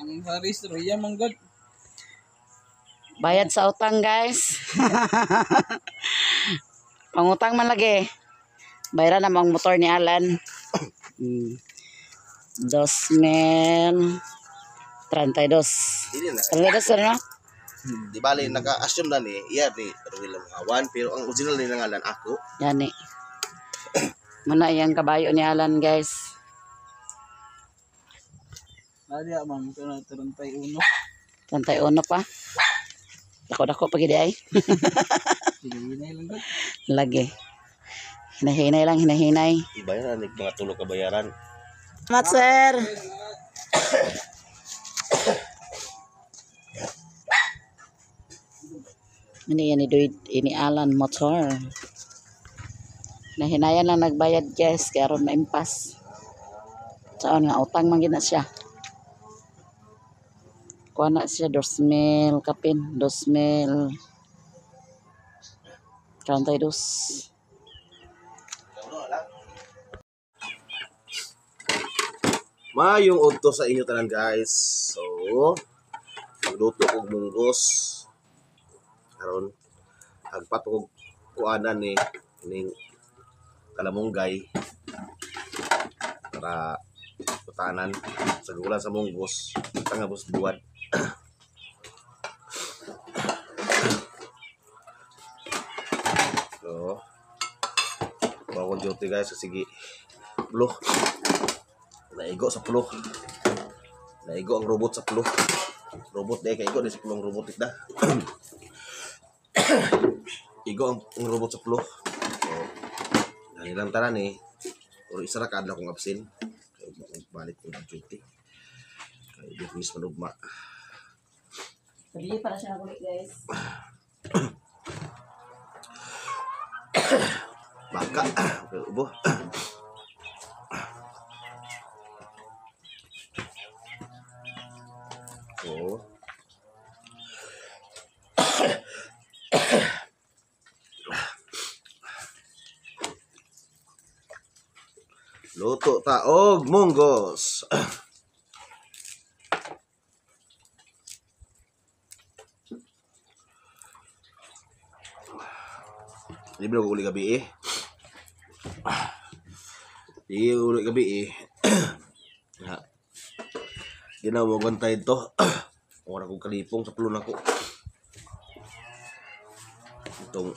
Ang Haris Roya manggod. Bayad sa utang, guys. Pangutang man lagi. Bayaran na ang motor ni Alan. 2032. Dili na. 32 na, no? Di bali naka-assume na ni iya ni Ruel Hawan, pero ang original ni ngalan ako. Yani. Muna iyang kabayo ni Alan, guys. Ari ma'am, ito na 31. 31 pa. Dako-dako pa gid ay. Sige, hinay lang gud. Lagi. Hinahinay lang, hinahinay. Ibayaran ni mga tulo ka bayaran. Salamat, sir. Ini yan ni Duid, ini Alan motor. Nahinayan lang nagbayad, guys, kaya ron maimpas. Saan nga utang man gid na siya. Kuha na siya 2,000 kapin, 2,032. Mayong udto sa inyo tanan, guys. So, magluto og munggos. Karon agpat og kuanan ni ning kalamunggay para putanan sa gulan sa munggos, tangabos buwan. So, bago duty, guys, sige. Blue. Naigo sa pulo. Naigo ang robot sa pulo. Robot dahil kaigo di sa pulong robotic na. Igo ang robot sa pulo. So, dahil lang tanan eh. Pero isa ra ka adlaw kong absent. Kaya balik ko ng duty. Kaya di miss manugma. Sabi para siya nagulit, guys. Baka. Okay, ubo. So, luto ta og munggos. Libre ko uli gabi eh. Di uli gabi eh. Ha. Ginawa mo tayo to. Wala kong kalipong sa pulo nako. Itong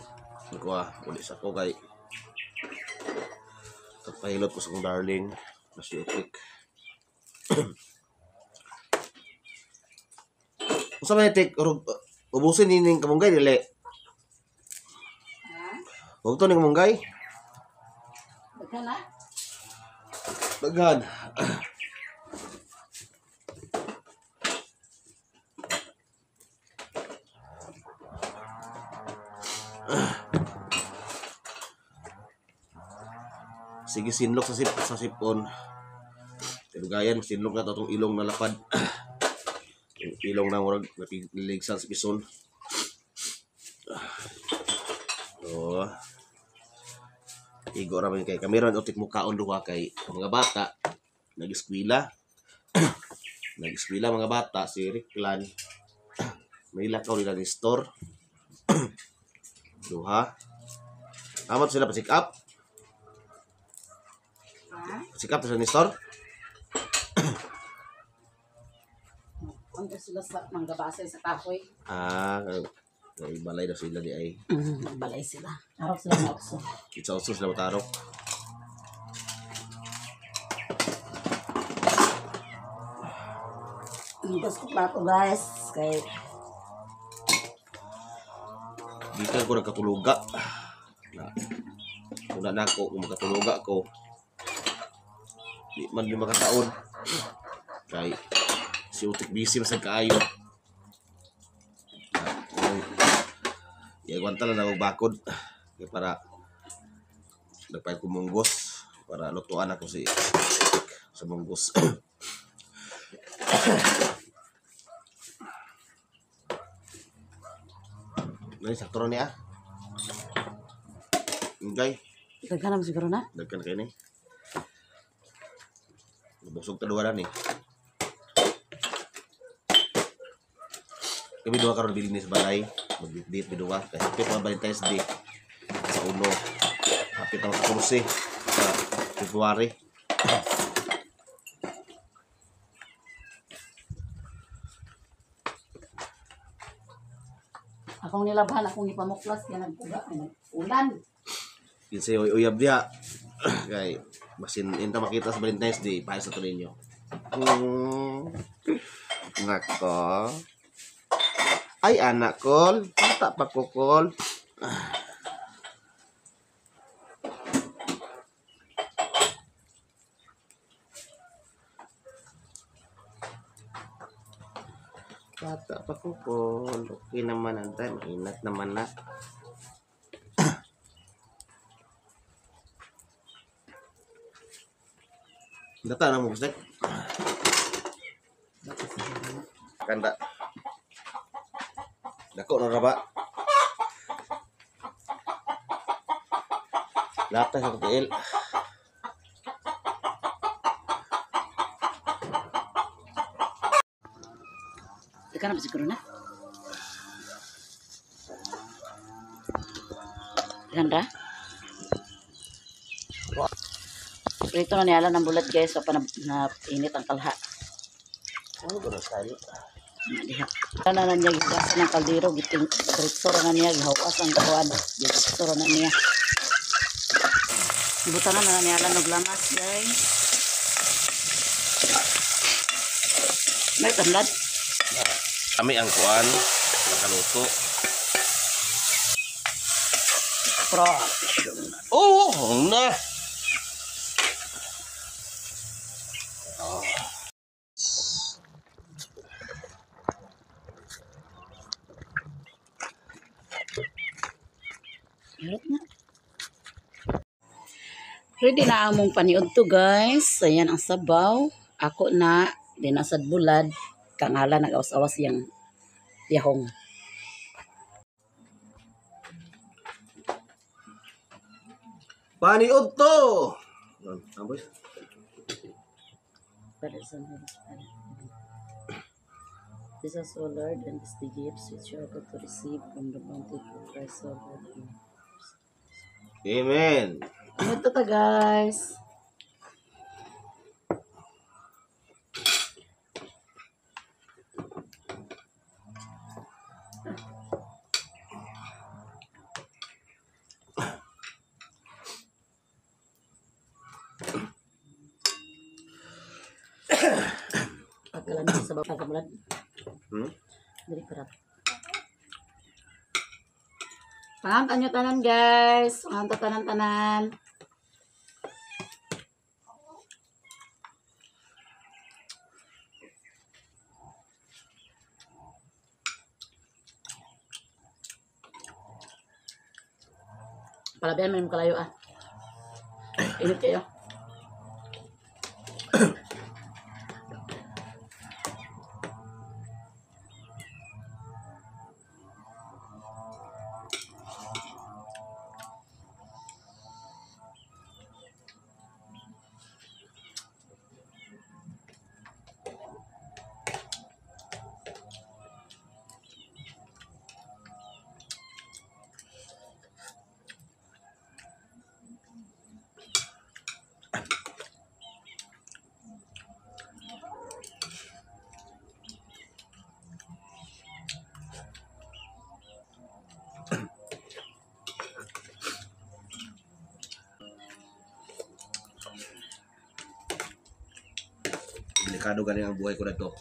kuha, uli sa ko kay pagpahilot ko sa kong darling na si Utik. Unsa man tik ubusin ni ning kamunggay dili? Huwag to ning kamunggay. Daghan na. Daghan. Sige, sinlok sa sa sipon. Tinugayan, sinlok na to itong ilong na lapad. Yung ilong na murag napiligsan sa pison. So, igo raman kay kami ron utik mukaon duha kay mga bata nag-eskwela. Nag-eskwela mga bata si Ricklan. May lakaw nila ni store. Duha. Amat sila pa check up. Check up sa ni store. Ang sila sa manggabasay sa kahoy. Ah, may balay na sila di ay. Balay sila. Arok sila sa okso. It's also sila matarok. Hugas ko plato, guys. Kay Gikan ko nagkatuluga. Na, una na ako, kung makatuluga ko, di man di makataon. Kay si Utik busy masag kaayo. Iagwanta lang ako bakod. Kaya para nagpahit ko munggos para lutuan ako si Utik sa munggos. Nani sakto ra niya. Ingay, daghan naman siguro na. daghan kayo ni. Nabusog ta duha ni. Kami duha karon bilin sa balay. Magdit-dit mi duha kay hapit mga Valentine's Day sa uno. Hapit ang 14 sa February. Akong nilabhan, akong ipamuklas, yan nagpuga, ay, ulan. Kinsay uyab diha. Kay basin inta makita sa Valentine's Day para sa to ninyo. Nako. Ay anak kol, bata pa ko kol. Bata pa ko kol. Okay naman ang time. Inat naman na. Data na mo gusto. Kanda. Dako na raba. Lata sa tiil. Ika na ba siguro na? Ganda. Prito na niya ng bulat guys, so pa na init ang kalha. Ano ba na style? Diha. Na na niya gigasan ng kaldero, giting diretso ra na niya gihawas ang kuan, diretso ra na niya. Butangan na niya og lamas guys. May tanlad. Kami ang kuan nakaluto. Pro. Oh, na. Harot na. Ready na among paniud to guys. Ayan ang sabaw. Ako na dinasad bulad. Kangala nag-awas-awas yang yahong. Paniud to. Ang boys. This is, O Lord, and is the gifts which you are about to receive from the bounty of Christ, our Lord. Amen. Ano to ta, guys? Pagkalamig sa bawang kamulan. Dali parap. Pangantan nyo tanan guys. Pangantan tanan-tanan. Palabian mo yung kalayo ah. Init kayo. Delikado galing ang buhay ko na to.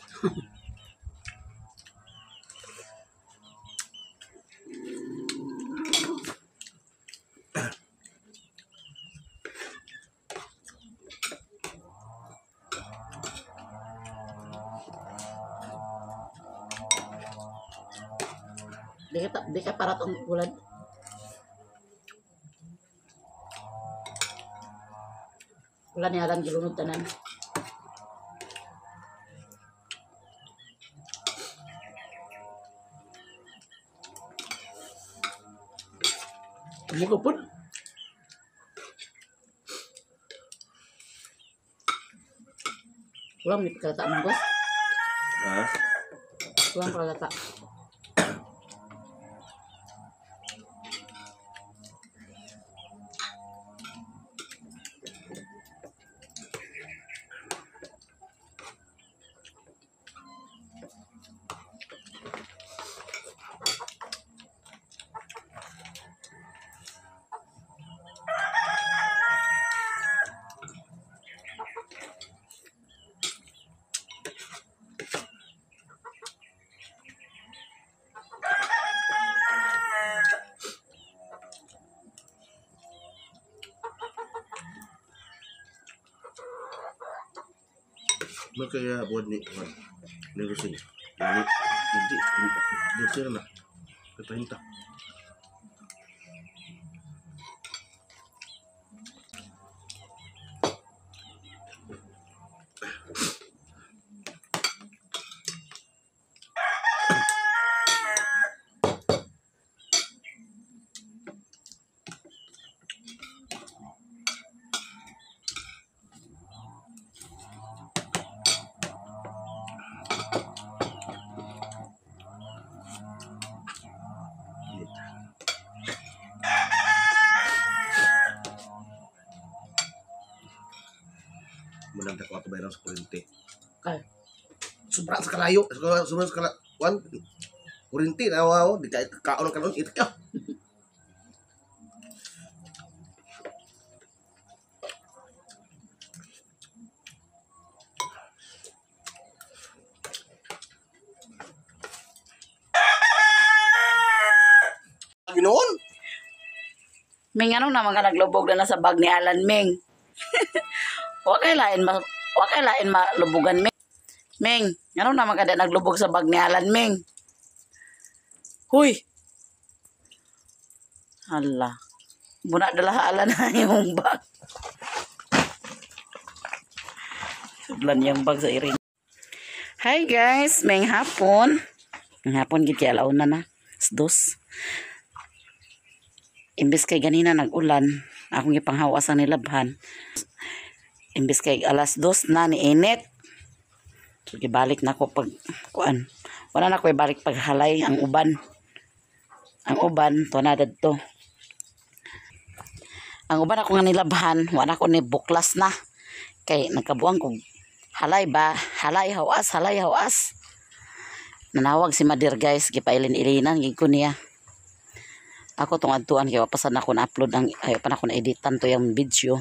Di ka parat ang bulan. Wala niya alam gilunod tanan. Tumuka po. Wala mo kalata mong boss. Ha? Wala mo kalata. Kaya buwan ni Nerosing. Hindi, hindi na. Kapahinta. Munang ako ato bayaran sa kurente. Ay. Sobra sa kalayo, sobra sa kalayo. Wan, kurente na wow, di kay kaon kaon it ka. Ginoon. Ming, ano naman ka naglubog na sa bag ni Alan, Ming? Wa kay lain malubugan, Ming. Ming, ano naman ka naglubog sa bag ni Alan, Ming? Huy! Hala. Muna dala Alan na yung bag. Sudlan yung bag sa iring. Hi guys, may hapon. May hapon gid kay alauna na. Dos. Imbes kay ganina nag-ulan, akong gipanghawas ang nilabhan. Imbes kay 2:00 na ni init. So gibalik na ko pag kuan. Wala na ko ibalik paghalay ang uban. Ang uban to na dadto. Ang uban ako nga nilabhan, wala ko ni buklas na. Kay nagkabuang ko halay ba, halay hawas, halay hawas. Nanawag si Madir guys, gipailin-ilinan gid ko niya. Ako tong adtuan kay pasan ako na upload ang ay pa na ako na editan to yung video.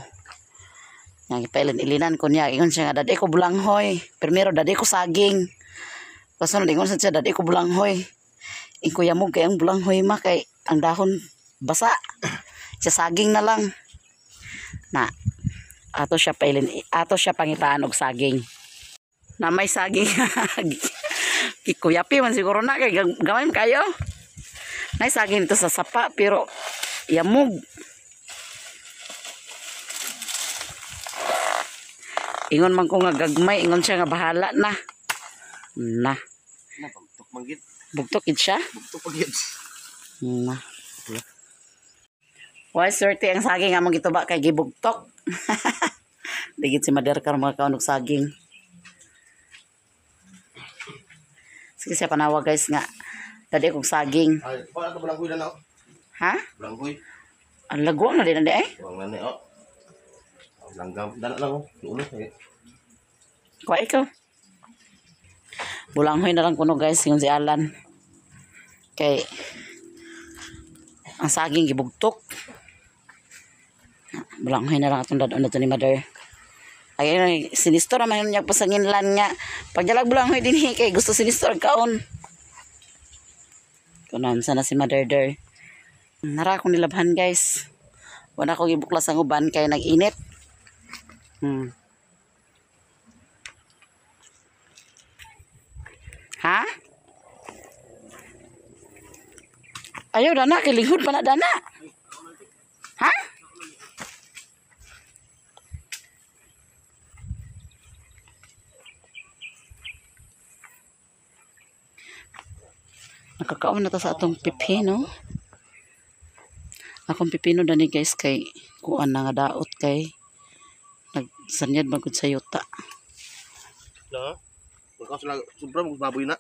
Yang gipailin-ilinan ko niya, ingon siya nga dadi ko bulanghoy. Primero dadi ko saging. Kasunod ingon siya dadi ko bulanghoy. Ingko yamog kay ang bulanghoy ma kay ang dahon basa. Siya saging na lang. Na ato siya pailin, ato siya pangitaan og saging. Na may saging. Kikuyapi man siguro na kay gamay man kayo. Nay saging dito sa sapa pero yamog. Ingon man ko nga gagmay, ingon siya nga bahala na. Na. Na bugtok man gid. Bugtok gid siya? Bugtok pa gid. Na. Why swerte ang saging among gituba kay gibugtok. Digit si Mader karon mga kaon og saging. Sige siya panawag guys nga dali akong saging. Ay, wala ka bulanghoy na na. Ha? Bulanghoy. Ang lagwang na din na di eh. Wang na ni oh. Langgam, dala lang oh. Ulo eh. Kuha ikaw. Bulanghoy na lang kuno guys, yung si Alan. Kay ang saging gibugtok. Bulanghoy na lang atong dadon na to ni Mother. Ay, ay, sinisto naman niya pasanginlan nga. Pagdalag bulanghoy din kay gusto sinisto ang kaon. Kunan sana si Mother der. Nara akong nilabhan guys. Wala akong ibuklas ang uban kay nag-init. Ha? Ayaw dana, kay lihod pa na dana. Ha? Nakakaon na ta sa atong pipino. Akong pipino dani guys kay kuan na nga daot kay nagsanyad man gud sa yuta. No. Magkaon sila sobra mag baboy na.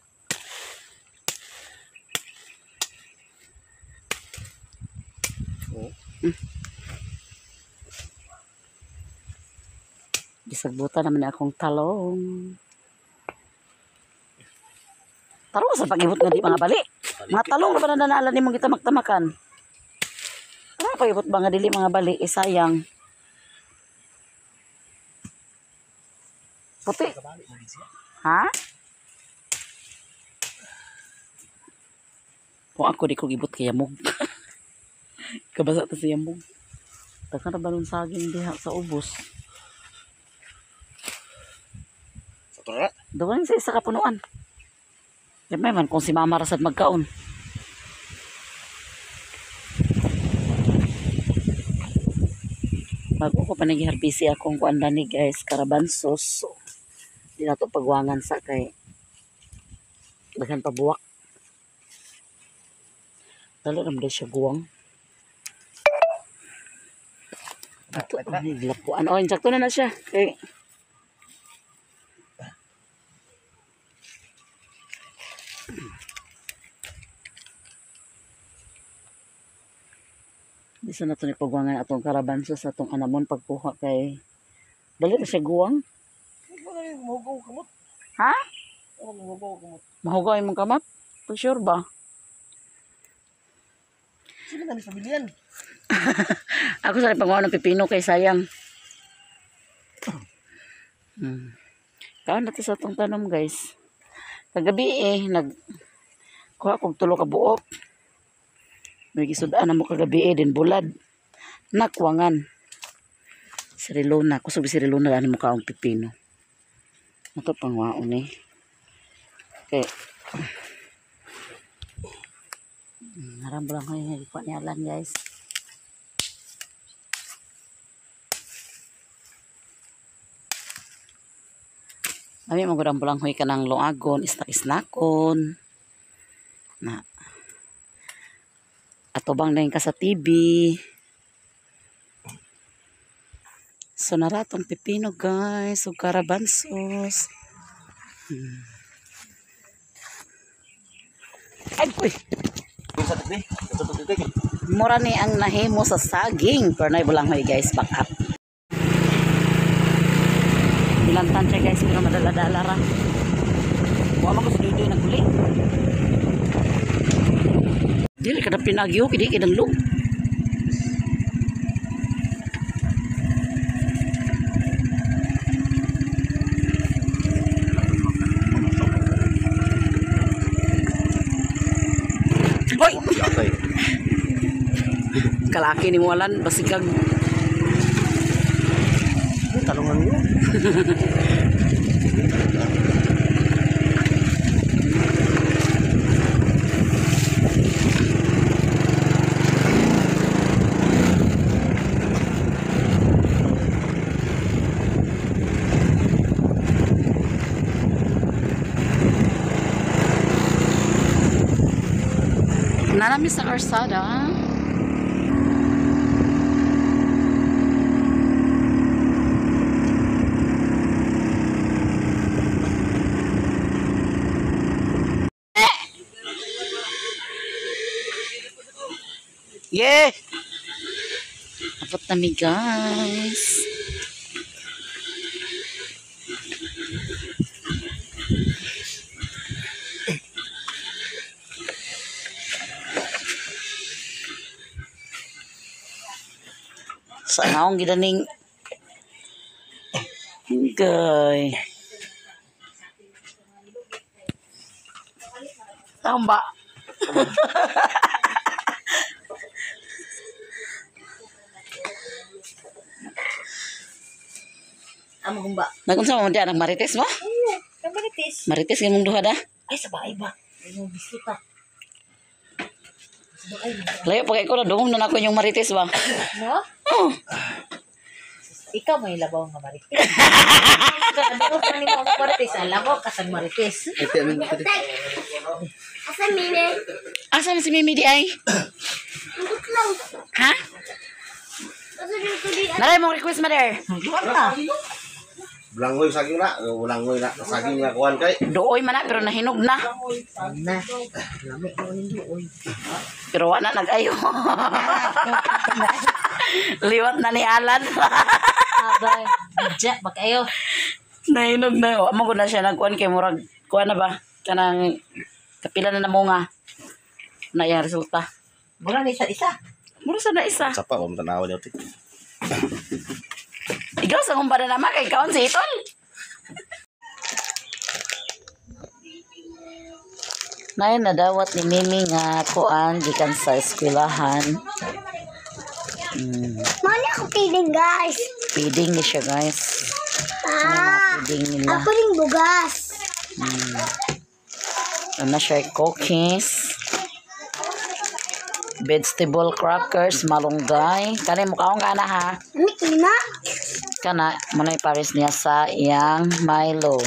Oh. Gisagbutan naman akong talong. Taro sa pag-ibot nga di mga bali. Mga talong ra ba na naalan nimong gitamak-tamakan? Taro pag-ibot ba nga dili mga bali, eh, sayang. Puti. Ha? Kung ako di ko gibot kay yamog. Kabasa ta sa yamog. Daghan ra ba nun saging diha sa ubos? Sa to Sakto na. Dugang sa isa ka punuan. Gamay man kung si mama rasad magkaon. Bago ko pa nagiharbisi akong kuan ni guys, karabansos. So, di na to pagwangan sa kay daghan pa buwak. Dali ra man siya guwang. Ato ang naglakuan. Oh, insakto na na siya. Kay Bisa na to ni pagwangan atong karabanso sa atong anamon pagkuha kay dali na siya guwang. Mahugaw kamot. Ha? Mahugaw kamot. Mahugaw imong kamot? For sure ba? Sino na ni pamilyan? Ako sa pagkuha ng pipino kay sayang. Kaon na to sa atong tanom guys. Kagabi eh nag kuha kog tulo ka buok. May gisud-an na mo kagabi eh din bulad. Nakwangan. Si Rilona, kusog si Rilona ani mo kaong pipino. Ato pangwaon eh. Okay. Narambulan ko yung ikuha niya lang guys. Ami mo gud ang huy kanang lungagon, isnak-isnakon. Na. Atubang na ka sa TV. So naratong pipino guys, ug karabansos. Ay, uy. Mura ni ang nahimo sa saging. Pero na bulanghoy guys, back up. Bilantan siya guys, pero madala-dala ra. Wa man ko sa dudoy naguli. Dili kada pinagyo, kidi kinanglog. Hoy! Kalaki ni Mualan, basigag. Talungan niyo. Nanami sa karsada. Yeah! Abot na mi guys. Sa naong gidaning Hingay. Tamba. Amo humba. Nagunsa mo diyan ang marites mo? Oo, ang marites. Marites imong duha da. Ay sa bahay ba? Ay mo bislit pa. Sa bahay ba? Layo pa kay ko na dungom na nako inyong marites ba. No? Oh. Ikaw may labaw nga marites. Ano pa ni mo marites? Alam mo kasag marites. Asa Mimi? Asa man si Mimi di ay? Ha? Asa dito di? Naray mong request mother. Wala. Bulangoy saging na, bulangoy na, saging na kuan kay. Dooy man na pero nahinog na. Na. Lami mo ning duoy. Pero wala nag-ayo. Liwat na ni Alan. Abay, bidya bakayo. Nahinog na. Amo ko na siya nagkuan kay murag kuan na ba? Kanang kapila na namunga. Na iyang resulta. Mura ni sa isa. Mura sa na isa. Sapa ko tanawa niyo. Ikaw sa kumpara naman kay kaon si Itol. Nay nadawat ni Mimi nga kuan gikan sa eskwelahan. Mali ako feeling guys. Feeding ni siya guys. Ano yung mga feeding nila. Ako rin bugas. Ano siya, cookies. Vegetable crackers, malunggay. Kani mukaon ka na ha. Ano kina? Kana, muna pares niya sa iyang Milo.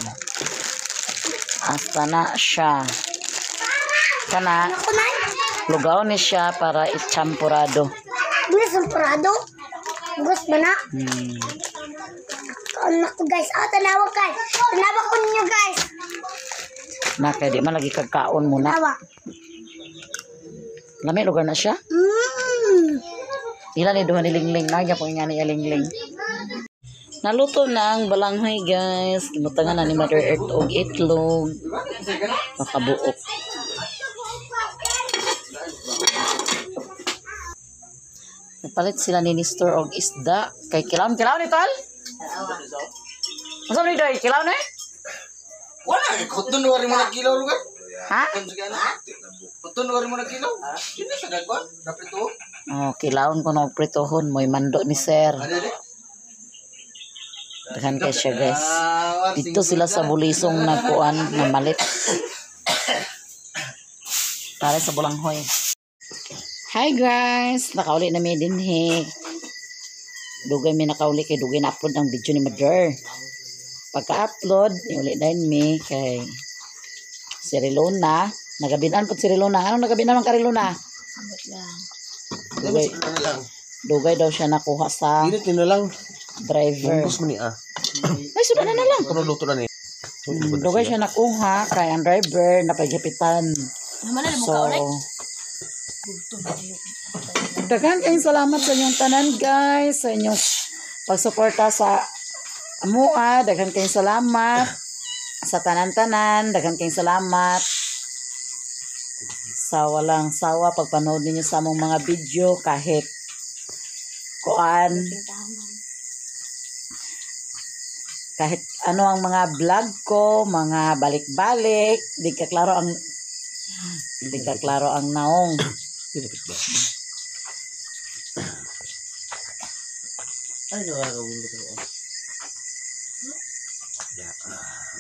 Asta na siya. Kana, Ako na. lugaw ni siya para itsampurado. Bugas ang prado. Bugas ba na? Anak ko guys. Ah, tanawa guys. Tanawa ko ninyo guys. Na kay di man lagi kagkaon muna. Tanawa. Lami lugar na siya. Ila ni duha ni Lingling na gyapon nga ni Lingling. Naluto na ang balanghoy guys. Gibutangan na ni Mother Earth og itlog. Makabuok. Nagpalit sila ni Nestor og isda. Kay kilawon kilawon ni tol? Unsa man ni Doy? Kilawon eh? Wala, kuton wari mo na kilaw lugar. Ha? Kuton wari mo na kilaw. Hindi sa gagwa. Dapat to. Oh, kilawon ko og pritohon mo'y mando ni sir. Ano di? Daghan kay siya guys. Dito sila sa bulisong nagkuan na malit. Para sa bulanghoy. Hi guys! Nakauli na mi dinhi. Dugay mi nakauli kay dugay na upload ang video ni Mother. Pagka-upload, iuli din mi kay si Rilona. Nagabinan po si Rilona. Anong nagabinan man ka Rilona? Dugay, dugay daw siya nakuha sa Init na lang. driver. Bungkus mo ni ah. Ay, sudah na na lang. Kuno luto na ni. Dugay siya nakuha kay ang driver napagipitan. So, daghan kayong salamat sa inyong tanan guys, sa inyong pagsuporta sa amua, daghan kayong salamat sa tanan-tanan, daghan kayong salamat sa walang sawa pagpanood ninyo sa among mga video kahit kuan kahit ano ang mga vlog ko, mga balik-balik, di ka klaro ang naong. Ay, nakakawin ko. Yeah.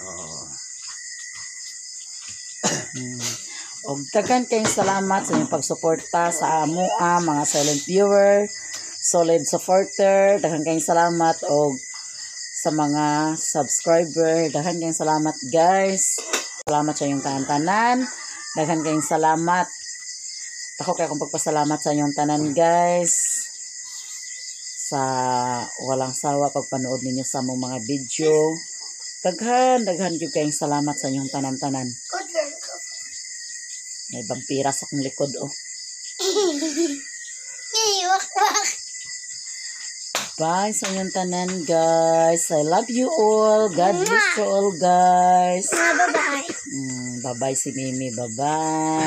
Oo. Og daghan kayong salamat sa inyong pagsuporta sa amoa, mga silent viewer, solid supporter, daghan kayong salamat og sa mga subscriber, daghan kayong salamat guys. Salamat sa inyong tanan-tanan. Daghan kayong salamat. Ako kay akong pagpasalamat sa inyong tanan guys sa walang sawa pagpanood ninyo sa among mga video. Daghan, daghan gyud kayong salamat sa inyong tanan-tanan. Good girl. May vampira sa akong likod oh. Hey, wak wak. Bye sa inyong tanan guys. I love you all. God bless you all guys. Bye-bye. Bye-bye si Mimi. Bye-bye.